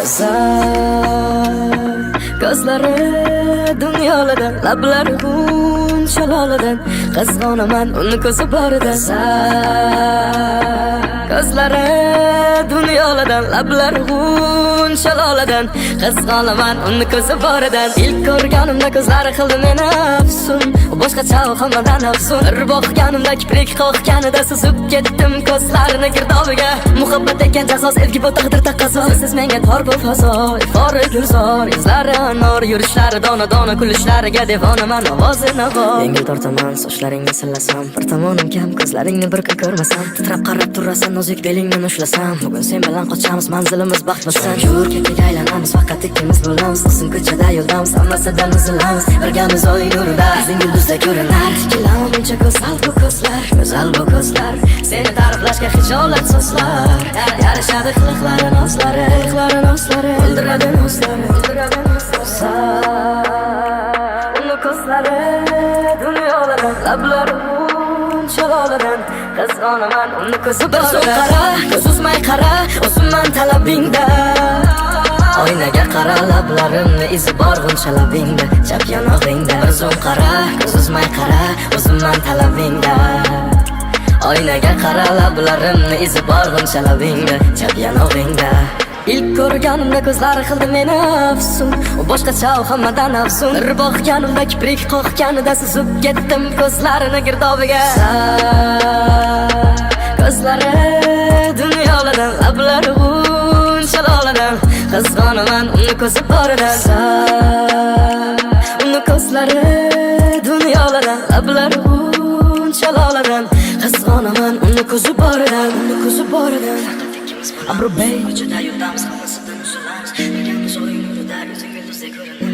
Go'zal ko'zlari dunyolardan, lablari g'uncha loladan, qizg'onaman uni ko'zi borida. Go'zal ko'zlari dunyolardan, lablari g'uncha loladan, qizg'onaman uni ko'zi boridan. Ilk ko'rganimda ko'zlari qildi meni afsun, boshqacha, hammadan afzun. Bir boqganimda, kiprik qoqganida suzib ketdim ko'zlarini girdobiga. Muhabbat ekan jazo, sevgi bu taqdir taqozo. Siz menga tor bu fazo, ifori gulzor, yuzlari anor, yurishlari dona dona, kulishlariga devonaman, ovozi navo. Yengil tortaman sochlaringni sillasam, bir tomonim kam, ko'zlaringni bir kun ko'rmasam. Titrab qarab turasan, nozik belingdan ushlasam. Bugun sen bilan qochamiz, manzilimiz baxt bo'lsin. Yur, ketdik, aylanamiz, faqat ikkimiz bo'lamiz. Uzun ko'chada yo'ldamiz, hammasidan uzilamiz. Birgamiz oy nurida, yuzing yulduzda ko'rinar. Tikilama buncha, go'zal bu ko'zlar, go'zal bu ko'zlar. Seni ta'riflashga hijolat so'zlar. Yarashadi qiliqlari, nozlari, qiliqlari, nozlari. O'ldiradi nozlari, o'ldiradi nozlari. Uni ko'zlari dunyolardan, lablari loladan, qizg'onaman uni ko'zi borida. Qara, ko'z uzmay qara, o'zimman talabingda. Oynaga qara, lablarimni izi bor g'uncha labingda, chap yonog'ingda. Bir zum qara, ko'z uzmay qara, o'zimman talabingda. Oynaga qara, lablarimni izi bor g'uncha labingda, chap yonog'ingda. Ilk ko'rganimda ko'zlari qildi meni afsun, boshqacha, hammadan afzun. Bir boqganimda, kiprik qoqganida suzib ketdim ko'zlarini girdobiga. Ko'zlari dunyolardan, lablari g'uncha loladan, qizg'onaman uni ko'zi boridan. Uni ko'zlari dunyolardan, lablari g'uncha loladan, qizg'onaman uni ko'zi boridan, uni ko'zi boridan. Faqat ikkimiz. Abrubey ko'chada yo'ldamiz, hammasidan uzilamiz. Birgamiz oy nurida, yuzing yulduzday ko'rinar.